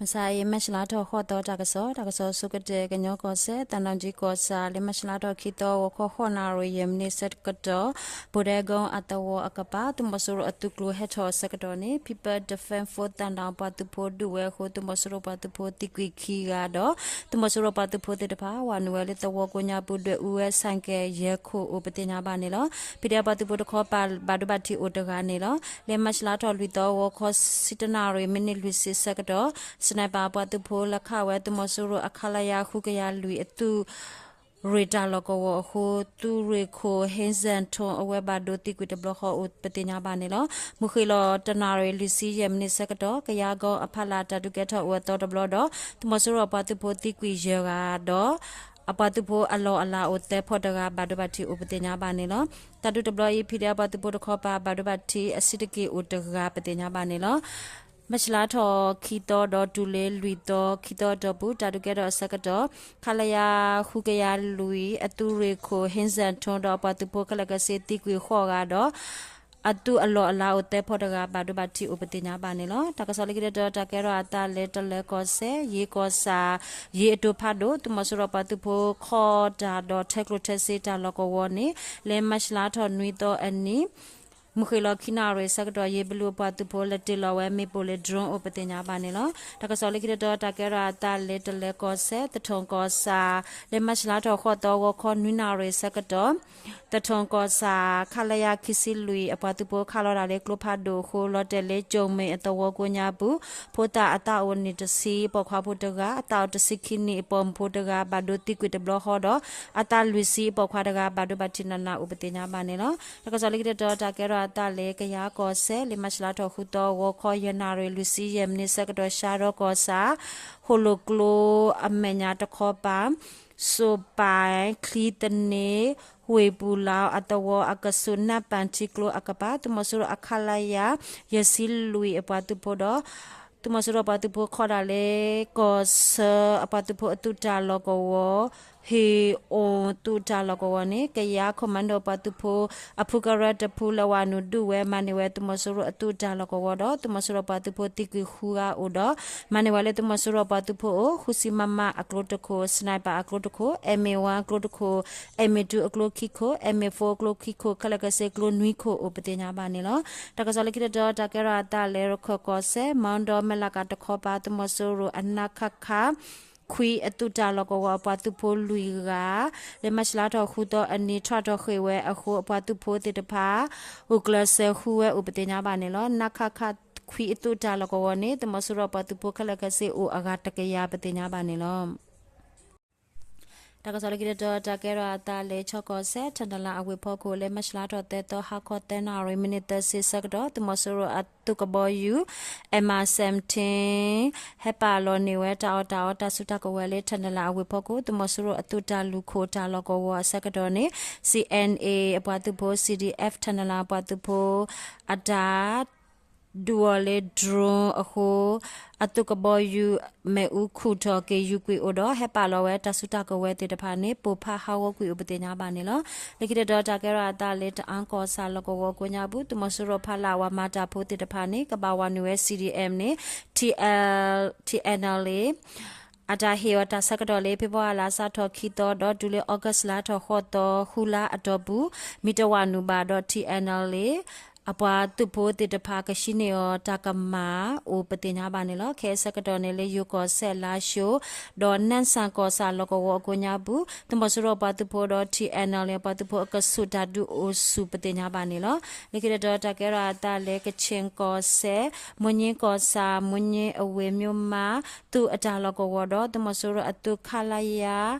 မုၢ်ဆါအံၤ မၢ်ၡလါထီၣ် ဃိးသီ တၢ်ကစီၣ်, တၢ်ကစီၣ်ဆိကတၢၢ် ကညီကီၢ်စဲၣ် သံတောင်ကြီးကီၢ်ဆၣ် လၢမၢ်ၡလါထီၣ် ခံသီ ဂီၤခီ ဃိးနၣ်ရံၣ် ယဲၢ်မံးနံးဆၢကတီၢ် ဘိၣ်ဒဲကုန်းအသဝီအကပၤ သုးမီၤစိရိၤအသုးကျိၤဟဲထီၣ်အဆၢကတီၢ်န့ၣ် People Defense Force သံတောင် ပှၤသုးဖိဒုးဝဲအဃိ သုးမီၤစိရိၤပှၤသုးဖိသံကွံာ်ခံဂၤဒီး သုးမီၤစိရိၤပှၤသုးဖိသ့ၣ်တဖၣ် ဝၤနုာ်ဝဲလၢသဝီကိးညါပူၤ ဒွဲၣ်အူဝဲ ဆိုင်ကယ် ယဲၢ်ခိၣ်အိၣ်ပသ့ၣ်ညါဘၣ်န့ၣ်လီၤ. ပီၣ်ဒဲပှၤသုးဖိတခီပၤ ဘၣ်ဒိဘၣ်ထံးအိၣ်တဂၤန့ၣ်လီၤ. လၢမၢ်ၡလါထီၣ် လွံၢ်သီ ဂီၤခီ ဆံတၢနၣ်ရံၣ် မံးနံးလွံၢ်ဆံဆၢကတီၢ် sniper ပှၤသုးဖိလဲၤခးဝဲ သုးမီၤစိရိၤအ ခလရ ဃုကယၤလွံၢ် အသုးရ့ၣ်တၢ်လီၢ်ကဝီၤအဃိ သုးရ့ၣ်ခိၣ် ဟ့စၣ်ထိၣ် အဝဲဘၣ်ဒိသံကွံာ်တဘျီဃီအိၣ်ပသ့ၣ်ညါဘၣ်န့ၣ်လီၤ. မုၢ်ဃ့ၢ်လီၤ တနၣ်ရံၣ် လွံၢ်ဆံယဲၢ်မံးနံးဆၢကတီၢ် ကယၤကီအဖီလာ် တၢ်ဒုးကဲထီၣ်အိၣ်အသီတဘျီဒီး သုးမီၤစိရိၤအပှၤသုးဖိသံကွံာ်ယဲၢ်ဂၤဒီး အပှၤသုးဖိအလီၢ်အလၤအိၣ်သၢဖီတဂၤ ဘၣ်ဒိဘၣ်ထံးအိၣ်ပသ့ၣ်ညါဘၣ်န့ၣ်လီၤ. တၢ်ဒုးတဘျီအံၤ ဖံးဒဲးအပှၤသုးဖိတခီပၤ ဘၣ်ဒိဘၣ်ထံးအဆံးတက့ၢ်အိၣ်တဂၤပသ့ၣ်ညါဘၣ်န့ၣ်လီၤ. မၢ်ၡလါထီၣ်ခံသီဒီးတုၤလၢလွံၢ်သီ ခံသီအတီၢ်ပူၤ တၢ်ဒုးကဲထီၣ်အဆၢကတီၢ် ခလရ ဃုကယၤလွံၢ် အသုးရ့ၣ်ခိၣ် ဟ့စၣ်ထိၣ် ဒီးအပှၤသုးဖိခဲလၢာ်ခဲဆ့သံကွံာ်ဃိးဂၤဒီး အသုးအလီၢ်အလၤအိၣ်သၢဖီတဂၤ ဘၣ်ဒိဘၣ်ထံးအိၣ်ပသ့ၣ်ညါဘၣ်န့ၣ်လီၤ. တၢ်ကစီၣ်လၢခံတတီၤ တၢ်ကဲထီၣ်အသးလၢတလၢၤကီၢ်စဲၣ် ယ့ၤကီၢ်ဆၣ် ယ့ၤအတိၤဖးဒိၣ် သုးမီၤစိရိၤပှၤသုးဖိခီၣ်တၢ်ဒီးထဲကျိၣ်ထဲစ့တၢ်လီၢ်ကဝီၤန့ၣ် လၢမၢ်ၡလါထီၣ်နွံသီအနံၤ မုၢ်ဃ့ၢ်လီၤခံနၣ်ရံၣ်ဆၢကတီၢ် ယ့ၤဘလူးအပှၤသုးဖိလဲၤတ့ၢ်လီၤဝဲမ့ၣ်ပိၢ်လၢ drone အိၣ်ပသ့ၣ်ညါဘၣ်န့ၣ်လီၤ. တၢ်ကစီၣ်လၢခံတတီၤ တၢ်ကဲထီၣ်အသးလၢတလၢၤကီၢ်စဲၣ် သထူၣ်ကီၢ်ဆၣ် လၢမၢ်ၡလါထီၣ်ဃိးသီ ဂီၤခီနွံနၣ်ရံၣ်ဆၢကတီၢ် သထူၣ်ကီၢ်ဆၣ် ခလရ ခံဆံလွံၢ် အပှၤသုးဖိခးလီၤတၢ်လၢကျိဖးဒိၣ်အဃိ လီၤတဲာ်လၢကၠိၣ်မဲၣ်အသဝီကိးညါပူၤ ဖိသၣ်အသးအိၣ်နံၣ်တဆံ ပိာ်ခွါဖိတဂၤ အသးအိၣ်တဆံခံနံၣ်အပိာ်မုၣ်ဖိတဂၤ ဘၣ်ဒိသံကွံာ်တဘျီဃီဒီး အသးလွံၢ်ဆံအပိာ်ခွါတဂၤ ဘၣ်ဒိဘၣ်ထံးနးနးအိၣ်ပသ့ၣ်ညါဘၣ်န့ၣ်လီၤ. တၢ်ကစီၣ်လၢခံတတီၤ တၢ်ကဲထီၣ်အသးလၢကယၤကီၢ်စဲၣ် လၢမၢ်ၡလါထီၣ်ဃုသီ ဂီၤခီယဲၢ်နၣ်ရံၣ် လွံၢ်ဆံယဲၢ်မံးနံးဆၢကတီၢ် ရှါရီကီၢ်ဆၣ် ဟိၣ်လိၣ်ကျိအမဲာ်ညါတခီပၤ စိၣ်ပၢၣ် ချံသန့ ဝ့ၢ်ပူၤလီၤအသဝီအကဆူး နၢ်ပၣ်ထံကျိအကပၤ သုးမီၤစိရိၤအ ခလရ ယဲၢ်ဆံလွံၢ် အပှၤသုးဖိဒီး သုးမီၤစိရိၤပှၤသုးဖိခီၣ်တၢ်လၢ ကီၢ်ဆၢအပှၤသုးဖိအသုးတၢ်လီၢ်ကဝီၤ ဟ့ၣ်အိၣ်သုးတၢ်လီၢ်ကဝီၤန့ၣ် ကယၤ commando ပှၤသုးဖိ အဖုကရၢတဖုလၢဝၤနုာ်ဒုးဝဲ မၤန့ၢ်ဝဲသုးမီၤစိရိၤအသုးတၢ်လီၢ်ကဝီၤဒီး သုးမီၤစိရိၤပှၤသုးဖိသံကွံာ်ဃုဂၤအိၣ်ဒီး မၤန့ၢ်ဝဲလၢသုးမီၤစိရိၤပှၤသုးဖိအိၣ် ဃုဆံ MM အကျိတခိၣ်, sniper အကျိတခိၣ်, MA one အကျိတခိၣ်, MA two အကျိခံခိၣ်, MA four အကျိခံခိၣ် ခဲလၢာ်ခဲဆ့ကျိနွံခိၣ်အိၣ် ပသ့ၣ်ညါဘၣ်န့ၣ်လီၤ. တၢ်ကစီၣ်လၢခံတတီၤ တၢ်ကဲထီၣ်အသးလၢရခၢၣ်ကီၢ်စဲၣ် မီဒီမဲၢ်လးကးတခီပၤ သုးမီၤစိရိၤအ နခခ ခွံအသုးတၢ်လီၢ်ကဝီၤအပှၤသုးဖိလွံၢ်ဂၤ လၢမၢ်ၡလါထီၣ်ဃုသီအနံၤ ထွဲထီၣ်ဃ့ၢ်ဝဲအဃိ အပှၤသုးဖိသ့ၣ်တဖၣ် အိၣ်ကျၢၤစၢၤဃုဝဲအိၣ်ပသ့ၣ်ညါဘၣ်န့ၣ်လီၤ. နခခ ခွံအသုးတၢ်လီၢ်ကဝီၤန့ၣ် သုးမီၤစိရိၤပှၤသုးဖိခဲလၢာ်ခဲဆ့အိၣ်အဂၤတကယၤပသ့ၣ်ညါဘၣ်န့ၣ်လီၤ. တၢ်ကစီၣ်လၢခံတတီၤ တၢ်ကဲထီၣ်အသးလၢခၠီကီၢ်စဲၣ် ထၣ်တလးအဝ့ၢ်ဖီခိၣ် လၢမၢ်ၡလါထီၣ်သၢသီ ဟါခီသၢနၣ်ရံၣ် မံးနံးသၢဆံဆၢကတီၢ် သုးမီၤစိရိၤအသုးကဘီယူၤ MI seventeen ဟဲပာ်လီၤန့ၢ်ဝဲတၢ်အီၣ်တၢ်အီတၢ်စုတၢ်ကဝဲၤလၢထၣ်တလးအဝ့ၢ်ဖီခိၣ် သုးမီၤစိရိၤအသုးတၢ်လူၢ်ခိၣ်တၢ်လီၢ်ကဝီၤအဆၢကတီၢ်န့ၣ် CNA အပှၤသုးဖိ CDF ထၣ်တလးအပှၤသုးဖိ အတၢ် ဒုးအီၤလၢ drone အဃိ အသုးကဘီယူၤ မ့ၣ်အူခူၣ်ထီၣ်က့ၤယူၤကွံာ်အိၣ်ဒီး ဟဲပာ်လီၤဝဲတၢ်စုတၢ်ကဝဲၤသ့ၣ်တဖၣ်န့ၣ် ပိၢ်ဖးဟးဂီၤကွံာ်အိၣ်ပသ့ၣ်ညါဘၣ်န့ၣ်လီၤ. လၢခံတတီၤ တၢ်ကဲထီၣ်အသးလၢတအၣ်ကီၢ်ဆၣ်လီၢ်ကဝီၤကိးညါပူၤ သုးမီၤစိရိၤဖီလာ်ဝၤမၤတၢ်ဖိသ့ၣ်တဖၣ်န့ၣ် ကဘၣ်ဝၤနုာ်ဝဲ CDM န့ၣ် TNLA အတၢ်ဟ့ၣ်အီၤတၢ်ဆၢကတီၢ်လၢ ဖ့ၤဘြူၤအါလါ စးထီၣ်ခံသီဒီး တုၤလၢအီကူးလါထီၣ်ဃိးသီ ဃုလါအတီၢ်ပူၤ မ့ၢ်တဝၤနုာ်ဘၣ်ဒီး TNLA အပှၤသုးဖိသ့ၣ်တဖၣ် ကဟံးန့ၢ်အီၤတၢ်ကမၣ်အိၣ်ပသ့ၣ်ညါဘၣ်န့ၣ်လီၤ. ခဲအံၤဆၢကတီၢ်န့ၣ် လၢယိၤကီၢ်စဲၣ် လါၡိ ဒီးနၢ်စၣ်ကီၢ်ဆၣ်လီၢ်ကဝီၤအကိးညါပူၤ သုးမီၤစိရိၤပှၤသုးဖိဒီး TNLA အပှၤသုးဖိအကဆူးတၢ်ဒုးအိၣ်ဆူၣ်ပသ့ၣ်ညါဘၣ်န့ၣ်လီၤ. လၢခံတတီၤ တၢ်ကဲထီၣ်အသးလၢ ကခ့ၣ်ကီၢ်စဲၣ် မိၢ်ည့ကီၢ်ဆၣ် မိၢ်ည့အဝ့ၢ် မၠိၣ်မး သုးအတၢ်လီၢ်ကဝီၤဒီး သုးမီၤစိရိၤအသုး ခလရ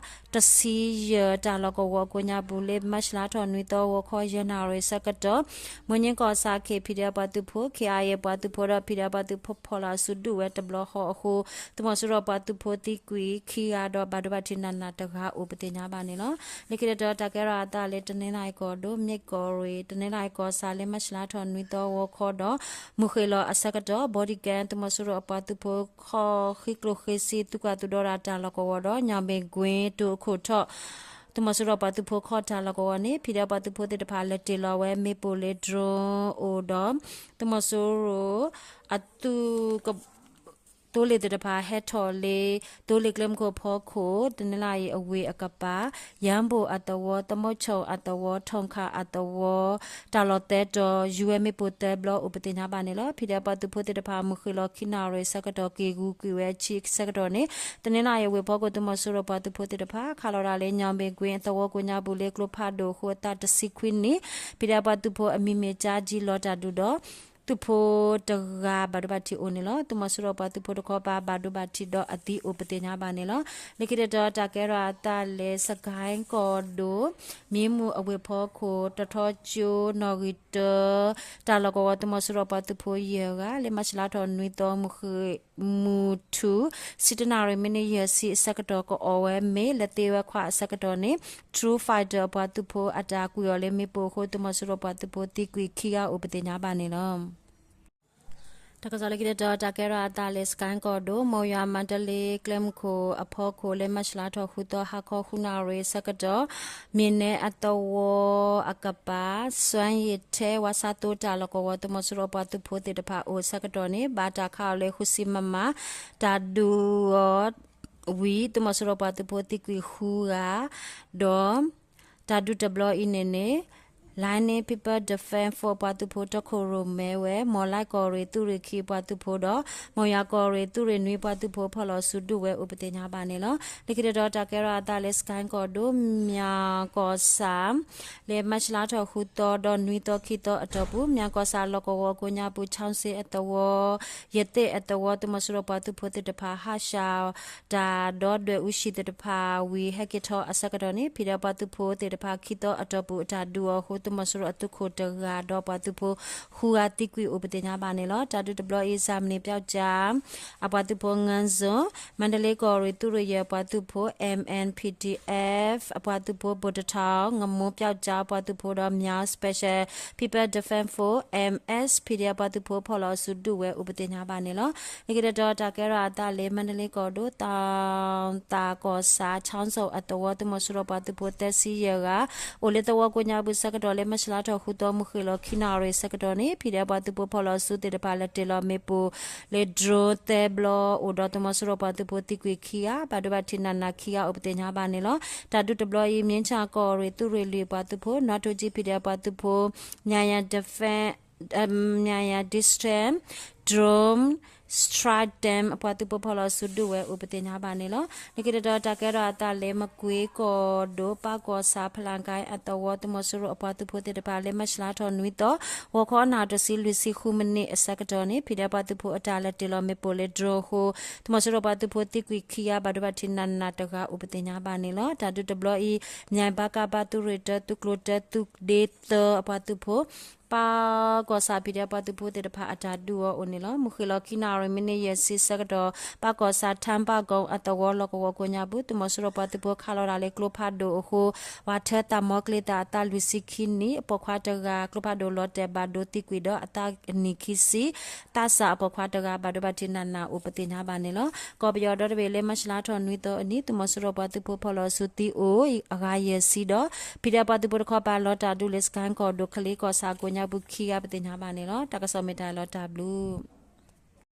တဆံယဲၢ် တၢ်လီၢ်ကဝီၤအကိးညါပူၤ လၢမၢ်ၡလါထီၣ်နွံသီ ဂီၤခီ ယဲၢ်နၣ်ရံၣ်ဆၢကတီၢ် မိၢ်ည့ကီၢ်ဆၣ် KPDF ပှၤသုးဖိ KIA ပှၤသုးဖိဒီး PDF ပှၤသုးဖိ ဖီၣ်လီၤအစုဒုးဝဲတဘျီဃီအဃိ သုးမီၤစိရိၤပှၤသုးဖိသံကွံာ်ခံဂၤဒီး ဘၣ်ဒိဘၣ်ထံးနးနးတဂၤအိၣ်ပသ့ၣ်ညါဘၣ်န့ၣ်လီၤ. လၢခံတတီၤ တၢ်ကဲထီၣ်အသးလၢ တနီသရံၣ်ကီၢ်ဒိၣ် မ့ၢ်ကီၢ်ရ့ၣ် တနီသရံၣ်ကီၢ်ဆၣ် လၢမၢ်ၡလါထီၣ်နွံသီ ဂီၤခီဒီး မုၢ်ဃ့ၢ်လီၤအဆၢကတီၢ် ဘီဒံကဲ သုးမီၤစိရိၤအပှၤသုးဖိ ခီၣ်ဃံကျိၣ်ဃ့စံ သုးကွၢ်သုးဒီတၢ်လီၢ်ကဝီၤဒီး ညၣ်ဘ့ၣ်ကွ့တိၤခိၣ်ထီၣ် သုးမီၤစိရိၤပှၤသုးဖိခီၣ်တၢ်လီၢ်ကဝီၤန့ၣ် PDF ပှၤသုးဖိသ့ၣ်တဖၣ် လဲၤတ့ၢ်လီၤဝဲမ့ၣ်ပိၢ်လၢ drone အိၣ်ဒီး သုးမီၤစိရိၤအသုးက သိလ့ၣ်သ့ၣ်တဖၣ်ဟဲထီၣ်လၢ သိလ့ၣ်ကျဲမုၢ်ခိၣ်အဖီခိၣ် တနီသရံၣ်အဝ့ၢ်အကပၤ ယၢဘိၣ်အသဝီ သမီဆိၣ်အသဝီ ထီၣ်ခၣ်အသဝီ တၢ်လီၢ်သၢတီၤ ယူၤဝဲမ့ၣ်ပိၢ်သၢဘျီအိၣ်ပသ့ၣ်ညါဘၣ်န့ၣ်လီၤ. ဖံးဒဲးပှၤသုးဖိသ့ၣ်တဖၣ် မုၢ်ဃ့ၢ်လီၤခံနၣ်ရံၣ်ဆၢကတီၢ် က့ၤဂုၤကွံာ်ဝဲအဆံးဆၢကတီၢ်န့ၣ် တနီသရံၣ်အဝ့ၢ်ဖီခိၣ် သုးမီၤစိရိၤပှၤသုးဖိသ့ၣ်တဖၣ် ခးလီၤဒၣ်လၢ ညောင်ပင်ကွင်း အသဝီကိးညါပူၤလၢကျိဖးဒိၣ်အဃိ အသးတဆံခွံနံၣ် ဖံးဒဲးပှၤသုးဖိအမံၤမ့ၢ် ကၠါကၠံ လီၤတၢ်ဒုးဒီး သုးဖိတဂၤဘၣ်ဒိဘၣ်ထံးအိၣ်န့ၣ်လီၤ. သုးမီၤစိရိၤပှၤသုးဖိတခီပၤ ဘၣ်ဒိဘၣ်ထံးဒီးအသံအိၣ်ပသ့ၣ်ညါဘၣ်န့ၣ်လီၤ. လၢခံတတီၤ တၢ်ကဲထီၣ်အသးလၢ စကဲၣ်ကီၢ်ဒိၣ် မ့ၢ်မူၣ်အဝ့ၢ်ဖီခိၣ် တထီကၠိ နီၣ်ဂံၢ်တၢ တၢ်လီၢ်ကဝီၤ သုးမီၤစိရိၤပှၤသုးဖိယဲၢ်ဂၤ လၢမၢ်ၡးလါထီၣ်နွံသီ မုၢ်ဃ့ၢ် မုၢ်ထူၣ် ဆံတနၣ်ရံၣ် မံးနံးယဲၢ်ဆံအဆၢကတီၢ် ကအီၣ်ဝဲမ့ၣ်လၢသ့ဝဲခွါအဆၢကတီၢ်န့ၣ် True Fighter အပှၤသုးဖိအတၢ်ကွံာ်အီၤလၢမ့ၣ်ပိၢ်အဃိ သုးမီၤစိရိၤပှၤသုးဖိသံကွံာ်ခံဂၤအိၣ်ပသ့ၣ်ညါဘၣ်န့ၣ်လီၤ. တၢ်ကစီၣ်လၢခံတတီၤ တၢ်ကဲထီၣ်အသးလၢ စကဲၣ်ကီၢ်ဒိၣ် မိၢ်ယွၤမါတလ့ကျဲမုၢ်ခိၣ်အဖီခိၣ် လၢမၢ်ၡးလါထီၣ်ဃုသီ ဟါခီဃုနၣ်ရံၣ်အဆၢကတီၢ် မ့ၢ်နဲအသဝီအကပၤ စွမ်းရည်ထဲ ဝါဆါသိတၢ်လီၢ်ကဝီၤ သုးမီၤစိရိၤပှၤသုးဖိသ့ၣ်တဖၣ်အိၣ်အဆၢကတီၢ်န့ၣ် ဘၣ်တၢ်ခးအီၤလၢ ဃုဆံ မမ တၢ်ဒုးအီၤ ဝံၤ သုးမီၤစိရိၤပှၤသုးဖိသံကွံာ်ဃုဂၤ ဒီး တၢ်ဒုးတဘျီအံၤန့ၣ်န့ၣ် Lion People Defense Force ပှၤသုးဖိတီခိၣ်ရိၣ်မဲဝဲ မိၢ်လၢ်ကီၢ်ရ့ၣ်သုးရ့ၣ်ခံအပှၤသုးဖိဒီး မိၢ်ယွၤကီၢ်ရ့ၣ်သုးရ့ၣ်နွံပှၤသုးဖိဖီၣ်လီၤစုဒုးဝဲအိၣ်ပသ့ၣ်ညါဘၣ်န့ၣ်လီၤ. လၢခံတတီၤ တၢ်ကဲထီၣ်အသးလၢ စကဲၣ်ကီၢ်ဒိၣ် မၠၣ်ကီၢ်ဆၣ် လၢမၢ်ၡးလါထီၣ်ဃုသီဒီးနွံသီခံသီအတီၢ်ပူၤ မၠၣ်ကီၢ်ဆၣ်လီၢ်ကဝီၤကိးညါပူၤ ချီစ့အသဝီ ယသ့ၣ်အသဝီ သုးမီၤစိရိၤပှၤသုးဖိသ့ၣ်တဖၣ် ဟးရှၢၣ်တၢ်ဒီးဒွဲၣ်အူဆံးသ့ၣ်တဖၣ်ဝံၤ ဟဲက့ၤထီၣ်အဆၢကတီၢ်န့ၣ် ဖံးဒဲးပှၤသုးဖိသ့ၣ်တဖၣ်ခံသီအတီၢ်ပူၤ အတၢ်ဒုးအီၤအဃိ သုးမီၤစိရိၤအသုးခိၣ်တဂၤဒီးပှၤသုးဖိဃုဂၤသံကွံာ်အိၣ်ပသ့ၣ်ညါဘၣ်န့ၣ်လီၤ. တၢ်ဒုးတဘျီအံၤ စၣ်မနံၤပျီကၠါ အပှၤသုးဖိ ငၢၣ်စိၣ် မါတလ့ကီၢ်ရ့ၣ်သုးရ့ၣ်ယဲၢ်အပှၤသုးဖိ M N P D F အပှၤသုးဖိ ဘိၣ်တထီၣ် ငမိၢ်ပျီကၠါအပှၤသုးဖိဒီး Myaung Special People Defense Force M S P D F အပှၤသုးဖိဖီၣ်လီၤအစုဒုးဝဲအိၣ်ပသ့ၣ်ညါဘၣ်န့ၣ်လီၤ. လၢခံတတီၤ တၢ်ကဲထီၣ်အသးလၢ မါတလ့ကီၢ်ဒိၣ် သးကီၢ်ဆၣ် ချီစ့အသဝီ သုးမီၤစိရိၤပှၤသုးဖိသၢဆံယဲၢ်ဂၤ အိၣ်လၢသဝီကိးညါပူၤဆၢကတီၢ်လၢ မၢ်ၡးလါထီၣ်ဃုသီ မုၢ်ဃ့ၢ်လီၤခံနၣ်ရံၣ်ဆၢကတီၢ်န့ၣ် ဖံးဒဲးပှၤသုးဖိဖီၣ်လီၤအစုသ့ၣ်တဖၣ် လဲၤတ့ၢ်လီၤမ့ၣ်ပိၢ်လၢ drone သၢဘျီ အိၣ်ဒီးသုးမီၤစိရိၤပှၤသုးဖိသံကွံာ်ခံဂၤ ဘၣ်ဒိဘၣ်ထံးနးနးခံဂၤအိၣ်ပသ့ၣ်ညါဘၣ်န့ၣ်လီၤ. တၢ်ဒုးတဘျီအံၤ မ့ၢ်ဆၣ်ကီၢ်ရ့ၣ်သုးရ့ၣ်လွံၢ်အပှၤသုးဖိ နီၣ်ထိကၠံ ဖံးဒဲးပှၤသုးဖိ မၠၣ်ယၤ Defense မၠၣ်ယၤ District Drone Strike Team အပှၤသုးဖိဖီၣ်လီၤအစုဒုးဝဲအိၣ်ပသ့ၣ်ညါဘၣ်န့ၣ်လီၤ. လၢခံတတီၤ တၢ်ကဲထီၣ်အသးလၢ မကွ့ကီၢ်ဒိၣ် ပၢ်ကီၢ်ဆၣ် ဖလၣ်ကၣ်အသဝီ သုးမီၤစိရိၤအပှၤသုးဖိသ့ၣ်တဖၣ်လၢ မၢ်ၡးလါထီၣ်နွံသီ ဂီၤခီနၣ်ရံၣ်တဆံလွံၢ်ဆံဃုမံးနံးအဆၢကတီၢ်န့ၣ် ဖံးဒဲးပှၤသုးဖိအတၢ်လဲၤတ့ၢ်လီၤမ့ၣ်ပိၢ်လၢ drone အဃိ သုးမီၤစိရိၤပှၤသုးဖိသံကွံာ်ခံဂၤ ဘၣ်ဒိဘၣ်ထံးနးနးတဂၤအိၣ်ပသ့ၣ်ညါဘၣ်န့ၣ်လီၤ. တၢ်ဒုးတဘျီအံၤ မၠၣ်ဘၣ်ကၣ်ဘၣ် သုးရ့ၣ်တၢ သုးကျိၤတၢ သုးဒ့သၢအပှၤသုးဖိ ပၢ်ကီၢ်ဆၣ် ဖံးဒဲးပှၤသုးဖိသ့ၣ်တဖၣ်အတၢ်ဒုးအီၤအိၣ်န့ၣ်လီၤ. မုၢ်ဃ့ၢ်လီၤခံနၣ်ရံၣ် မံးနံးယဲၢ်ဆံဆၢကတီၢ် ပၢ်ကီၢ်ဆၣ် ထၢၣ်ပၣ်ကိၣ်အသဝီလီၢ်ကဝီၤကိးညါပူၤ သုးမီၤစိရိၤပှၤသုးဖိခးလီၤဒၣ်လၢ ကျိဖးဒိၣ်အဃိ ပှၤထၢသးမီကျ့သၣ်အသးလွံၢ်ဆံခံနံၣ် အပိာ်ခွါတဂၤ ကျိဖးဒိၣ်လီၤတဲာ်ဘၣ်ဒိသံကွံာ်ဒီး အသးအနံၣ်ခံဆံ သးစၢ်အပိာ်ခွါတဂၤ ဘၣ်ဒိဘၣ်ထံးနးနးအိၣ်ပသ့ၣ်ညါဘၣ်န့ၣ်လီၤ. ကီၢ်ပယီၤဒီတဘ့ၣ်လၢ မၢ်ၡးလါထီၣ်နွံသီအနံၤ သုးမီၤစိရိၤပှၤသုးဖိဖီၣ်လီၤအစုသံအိၣ်အဂၤယဲၢ်ဆံဒီး ဖံးဒဲးပှၤသုးဖိတခီပၤလီၤတၢ်ဒုးလၢ စကဲၣ်ကီၢ်ဒိၣ်ကလ့ကီၢ်ဆၣ်ကိးညါပူၤခံဂၤပသ့ၣ်ညါဘၣ်န့ၣ်လီၤ. တၢ်ကစီၣ်မ့ၢ်တၢ်လီၤတၢ်ဘျုး